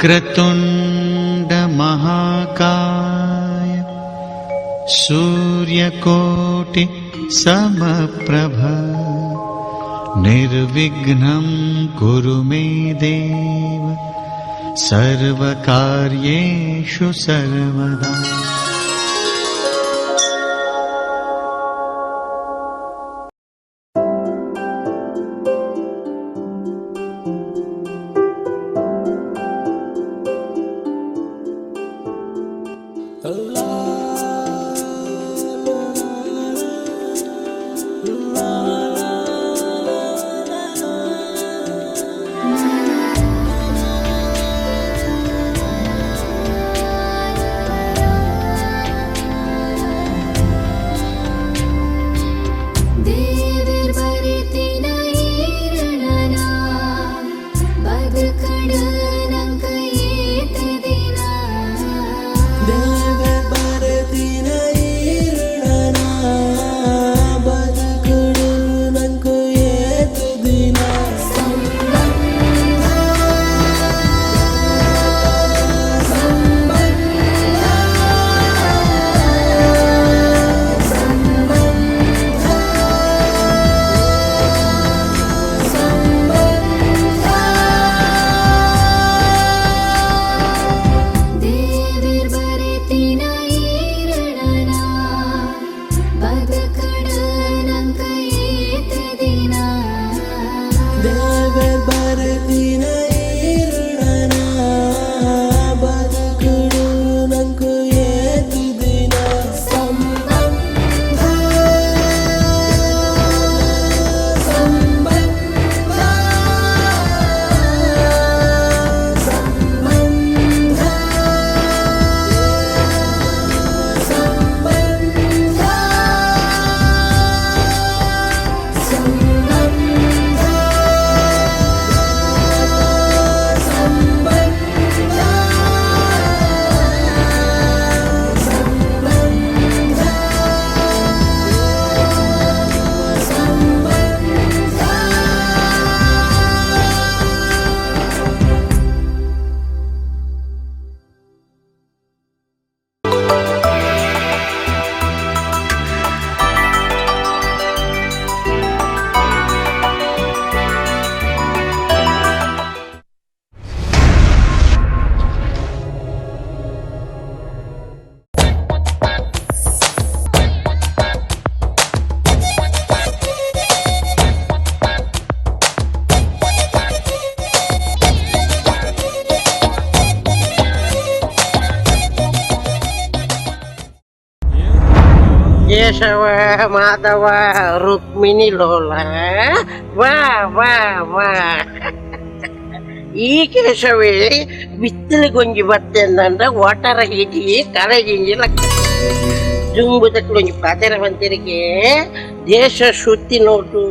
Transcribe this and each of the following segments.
वक्रतुण्ड महाकाय सूर्यकोटि समप्रभ निर्विघ्नं कुरु मे देव सर्वकार्येषु सर्वदा। ದೇವೆರ್ ಬರೆತಿನ ಈರಣನ ಬದುಕಡ ನಂಕ ಏತ್ ದಿನ. ದೇವೆರ್ ಬರೆತಿನ ಈರಣನ ಬದುಕುಡು ನಂಕು ಏತ್ ದಿನ. ಸಂಬಂಧ ಸಂಬಂಧ ಸಂಬಂಧ ಸಂಬಂಧ. ದೇವೆರ್ ಬರೆತಿನ ಈರಣನ ಬದುಕಡ ನಂಕ ಏತ್ ದಿನ. ದೇವೆರ್ ಬರೆತಿನ ಈರಣನ ಬದುಕುಡು ನಂಕು ಏತ್ ದಿನ. ಸಂಬಂಧ ಸಂಬಂಧ ಸಂಬಂಧ ಸಂಬಂಧ ಸಂಬಂಧ ಸಂಬಂಧ ಸಂಬಂಧ ಸಂಬಂಧ. ಕೇಶವ ಮಾಧವ ರುಕ್ಮಿಣಿ ಲೋಲ, ವಾ ವಾ ವಾ. ಈ ಕೇಶವೇ ಬಿತ್ತಲು ಗೊಂಜಿ ಬತ್ತೆಂದಂಡ ಓಟರ ಹಿಡಿ ಕರಗಿಂಜಿ ಲಕ್ಕ ಜುಂಬುದಕ್ಕೊಂಜಿ ಪಾತೆರ ಬಂತಿರಿಗೆ ದೇಶ ಸುತ್ತಿ ನೋಟು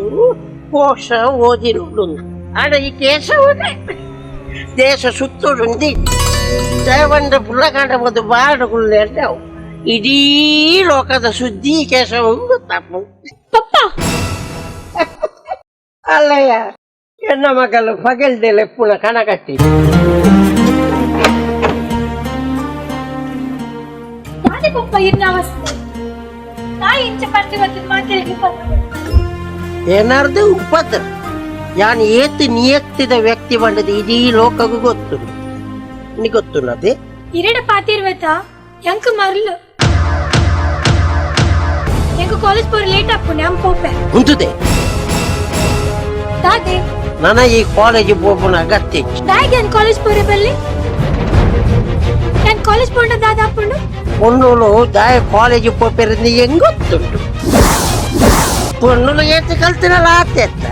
ಕೋಶ ಓದಿ ನೋಡು. ಆಡ ಈ ಕೇಶವನೇ ದೇಶ ಸುತ್ತೋಡುಂದಿ ದೇವಂಡ ಪುಲ್ಲಕಾಂಡ ಒಂದು ಬಾಡುಗುಳ್ಳೆ ಅವು ಇಡೀ ಲೋಕದ ಸುದ್ದಿ ಕೇಶವ ಗೊತ್ತಪ್ಪು. ಪಪ್ಪ. ಅಲ್ಲಯ್ಯ, ಎನ್ನ ಮಗಲು ಪಗಲ್ದೆಲೆ ಪುನ ಕಣಕಟ್ಟಿ. ಯಾನೆ ಪಪ್ಪ ಇರ್ನ ಅವಸ್ಥೆ ತಾಯಿ ಇಂಚ ಪರ್ತಿ ಬರ್ತದ ಮಾತೆರಿಗೆ. ಏನಾರ್ದು ಉಪದ್ರ ಯಾನ್ ಏತ್ ನಿಯಕ್ತಿದ ವ್ಯಕ್ತಿ ಬಂದದ್ದು ಇಡೀ ಲೋಕಗೂ ಗೊತ್ತು. ನೀ ಗೊತ್ತುನ್ನದೆ. ಇರೆಡ ಪಾತಿರ್ವತ ಎಂಕ್ ಮರ್ಲು, ಎಂಕ್ ಕಾಲೇಜ್ ಪೋರ ಲೇಟ್ ಆಪುನೆ, ಅಂ ಪೋಪೆ. ಉಂತುದೆ. ದಾದೆ? ನನ್ನ ಈ ಕಾಲೇಜ್ ಪೋಪುನ ಅಗತ್ಯ ಇಜ್ಜಿ. ದಾಯಿಗೆ ಅನ್ ಕಾಲೇಜ್ ಪೋರೆ ಬಲ್ಲಿ? ನಾನು ಕಾಲೇಜ್ ಪೋಂಡ ದಾದಾಪುಂಡು. ಪೊಣ್ಣುಲು ದಾಯ ಕಾಲೇಜ್ ಪೋಪೆರಿಂದ ಹೆಂಗ್ ಗೊತ್ತುಂಟು? ಪೊಣ್ಣುಲು ಏತು ಕಲ್ತಿನಲ್ಲ ಆತೆತ್ತ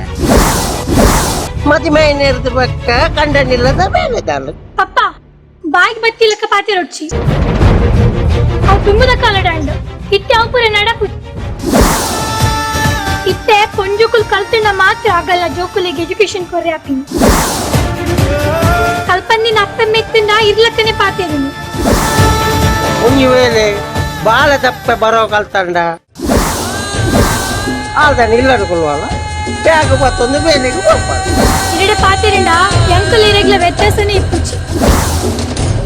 ಮದಿಮೆ ನೇರ್ದ ಬಕ್ಕ ಕಂಡನಿಲ್ಲದ ಬೇಲೆದಾಳು. ಪಪ್ಪ, ಬಾಯಿಗೆ ಬತ್ತಿಲಕ್ಕ ಪಾತಿರೊಚ್ಚಿ. ಅವು ತುಂಬುದ ಕಾಲಡಂಡ್ ಇತ್ತೆ ಅವು ಪೂರ ನಡಪು. ಇತ್ತೆ ಪೊಂಜುಕುಲ್ ಕಲ್ತಿನ ಮಾತ್ರ ಆಗಲ್ಲ. ಜೋಕುಲಿಗೆ ಎಜುಕೇಶನ್ ಕೊರೆ ಹಾಕಿನಿ. ಕಲ್ಪಂದಿನ ಅಪ್ಪ ಮೆತ್ತಿನ ಇರ್ಲಕ್ಕನೆ ಪಾತಿರಿನಿ. ಒಂಜಿ ವೇಳೆ ಬಾಳ ತಪ್ಪೆ ಬರೋ ಕಲ್ತಂಡ ಆಲ್ದಾನ ಇಲ್ಲ ಅನ್ಕೊಳ್ವಲ್ಲ, ಬ್ಯಾಗ್ ಮತ್ತೊಂದು ಬೇಲೆಗೆ ಹೋಗ್ಬಾರ್ದು. ಇರಡೆ ಪಾತಿರಂಡ ಎಂಕಲ್ ಇರಗ್ಲ ವ್ಯತ್ಯಾಸನೇ ಇಪ್ಪುಚಿ.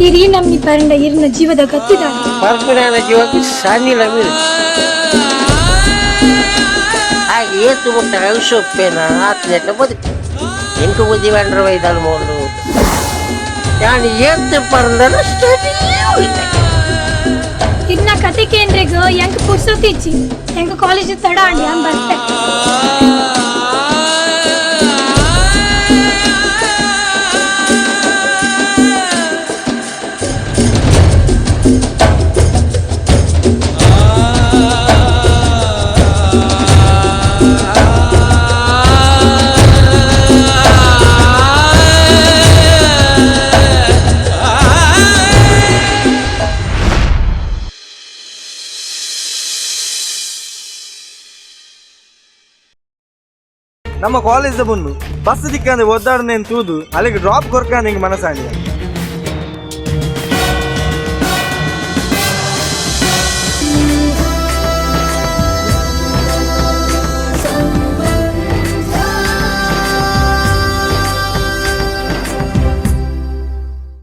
ಇರೀ ನಮ್ನಿ ಪರಂಡ ಇರ್ನ ಜೀವದ ಗತ್ತಿದಾರೆ. ಪರ್ಪಿನ ಜೀವಕ್ಕೆ ಸನ್ನಿಲ ಬೀಳು. ಹಾಗೆ ಏತು ಮುಟ್ಟ ಔಷಪ್ಪೇನ ಆತ್ನೆಟ್ಟ ಬದುಕು. ಎಂಟು ಬುದ್ಧಿ ಬಂಡ್ರ ವೈದಾಳು ಮೋಡು. ನಾನು ಏತು ಪರಂದನ ಸ್ಟಡಿಯೂ ಇಲ್ಲ. ಇರ್ನ ಕತೆ ಕೇಂದ್ರೆಗ್ ಎಂಕ್ ಪುರ್ಸೊತ್ತಿಜ್ಜಿ. ಎಂಕ್ ಕಾಲೇಜ್ ತಡ ಅಂಡಿ ಅಂಬ ಬರ್ತೆ. ನಮ್ಮ ಕಾಲೇಜ್ ಬಂದು ಬಸ್ ದಿಕ್ಕಂದ್ರೆ ಒದ್ದಾಡನೇನು ತೂದು ಅಲ್ಲಿಗೆ ಡ್ರಾಪ್ ಕೊರ್ಕ ನಿಂಗೆ ಮನಸ್ಸಾಂಡಿಯ.